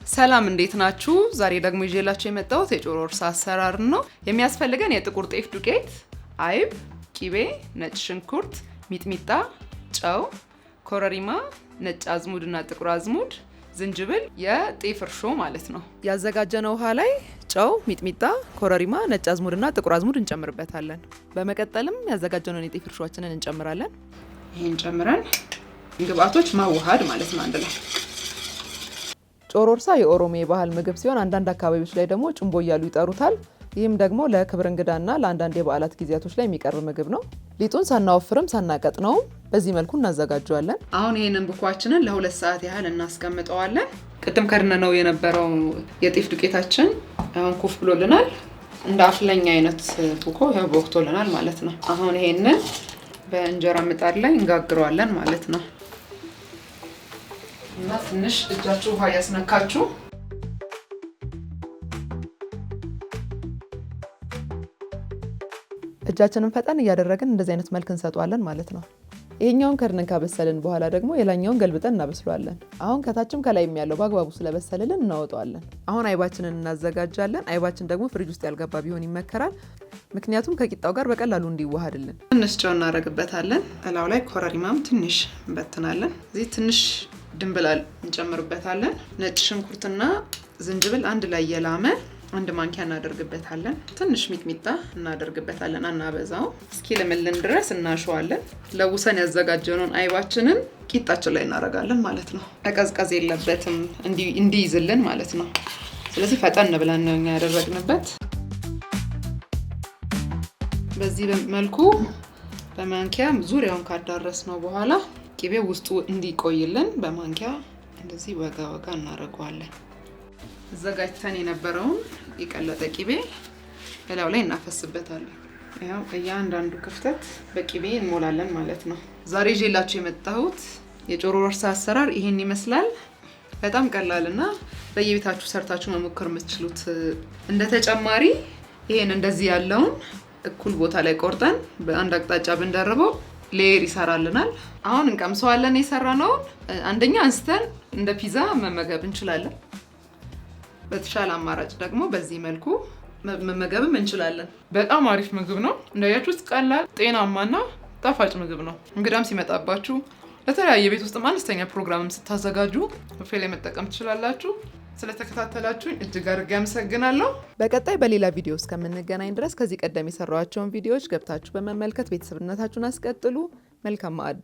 ሰላም እንዴት ናችሁ? ዛሬ ደግሞ ይዤላችሁ የመጣሁት የጮሮርሳ አሰራር ነው። የሚያስፈልገን የጥቁር ጤፍ ዱቄት፣ አይብ፣ ቂቤ፣ ነጭ ሽንኩርት፣ ሚጥሚጣ፣ ጨው፣ ኮረሪማ፣ ነጭ አዝሙድ እና ጥቁር አዝሙድ፣ ዝንጅብል፣ የጤፍ እርሾ ማለት ነው። ያዘጋጀነው ውሃ ላይ ጨው፣ ሚጥሚጣ፣ ኮረሪማ፣ ነጭ አዝሙድ እና ጥቁር አዝሙድ እንጨምርበታለን። በመቀጠልም ያዘጋጀነውን የጤፍ እርሾችንን እንጨምራለን። ይህን ጨምረን ግብአቶች ማዋሃድ ማለት ነው አንድ ላይ። ጮሮርሳ የኦሮሞ የባህል ምግብ ሲሆን አንዳንድ አካባቢዎች ላይ ደግሞ ጭንቦ እያሉ ይጠሩታል። ይህም ደግሞ ለክብር እንግዳና ለአንዳንድ የበዓላት ጊዜያቶች ላይ የሚቀርብ ምግብ ነው። ሊጡን ሳናወፍርም ሳናቀጥነውም በዚህ መልኩ እናዘጋጀዋለን። አሁን ይህንን ቡኳችንን ለ2 ሰዓት ያህል እናስቀምጠዋለን። ቅድም ከድነነው የነበረው የጤፍ ዱቄታችን አሁን ኩፍ ብሎልናል። እንደ አፍለኛ አይነት ቡኮ ያው ቦክቶልናል ማለት ነው። አሁን ይሄንን በእንጀራ ምጣድ ላይ እንጋግረዋለን ማለት ነው። እና ትንሽ እጃችሁ ውሃ እያስነካችሁ እጃችንን ፈጠን እያደረግን እንደዚህ አይነት መልክ እንሰጠዋለን ማለት ነው። ይሄኛውን ከድነን ካበሰልን በኋላ ደግሞ የላኛውን ገልብጠን እናበስለዋለን። አሁን ከታችም ከላይም ያለው በአግባቡ ስለበሰልልን እናወጣዋለን። አሁን አይባችንን እናዘጋጃለን። አይባችን ደግሞ ፍሪጅ ውስጥ ያልገባ ቢሆን ይመከራል። ምክንያቱም ከቂጣው ጋር በቀላሉ እንዲዋሃድልን። ትንሽ ጨው እናደርግበታለን። እላው ላይ ኮረሪማም ትንሽ እንበትናለን። እዚህ ትንሽ ድንብላል እንጨምርበታለን። ነጭ ሽንኩርትና ዝንጅብል አንድ ላይ የላመ 1 ማንኪያ እናደርግበታለን። ትንሽ ሚጥሚጣ እናደርግበታለን፣ አናበዛው። እስኪልምልን ድረስ እናሸዋለን። ለውሰን ያዘጋጀነውን አይባችንን ቂጣችን ላይ እናደርጋለን ማለት ነው። መቀዝቀዝ የለበትም እንዲይዝልን ማለት ነው። ስለዚህ ፈጠን ብለን ነው እኛ ያደረግንበት። በዚህ መልኩ በማንኪያ ዙሪያውን ካዳረስነው በኋላ ቂቤ ውስጡ እንዲቆይልን በማንኪያ እንደዚህ ወጋ ወጋ እናደርገዋለን። አዘጋጅተን የነበረውን የቀለጠ ቂቤ እላዩ ላይ እናፈስበታለን። ያው እያንዳንዱ ክፍተት በቂቤ እንሞላለን ማለት ነው። ዛሬ ይዤላችሁ የመጣሁት የጮሮርሳ አሰራር ይሄን ይመስላል። በጣም ቀላልና በየቤታችሁ ሰርታችሁ መሞከር የምትችሉት። እንደ ተጨማሪ ይሄን እንደዚህ ያለውን እኩል ቦታ ላይ ቆርጠን በአንድ አቅጣጫ ብንደርበው layer ይሰራልናል። አሁን እንቀምሰዋለን። የሰራነውን አንደኛ አንስተን እንደ ፒዛ መመገብ እንችላለን። በተሻለ አማራጭ ደግሞ በዚህ መልኩ መመገብም እንችላለን። በጣም አሪፍ ምግብ ነው። እንዳያችሁት ቀላል፣ ጤናማና ጣፋጭ ምግብ ነው። እንግዳም ሲመጣባችሁ ለተለያየ ቤት ውስጥም አነስተኛ ፕሮግራምም ስታዘጋጁ ቡፌ ላይ መጠቀም ትችላላችሁ። ስለተከታተላችሁኝ እጅግ አድርጌ አመሰግናለሁ። በቀጣይ በሌላ ቪዲዮ እስከምንገናኝ ድረስ ከዚህ ቀደም የሰራኋቸውን ቪዲዮዎች ገብታችሁ በመመልከት ቤተሰብነታችሁን አስቀጥሉ። መልካም ማዕድ።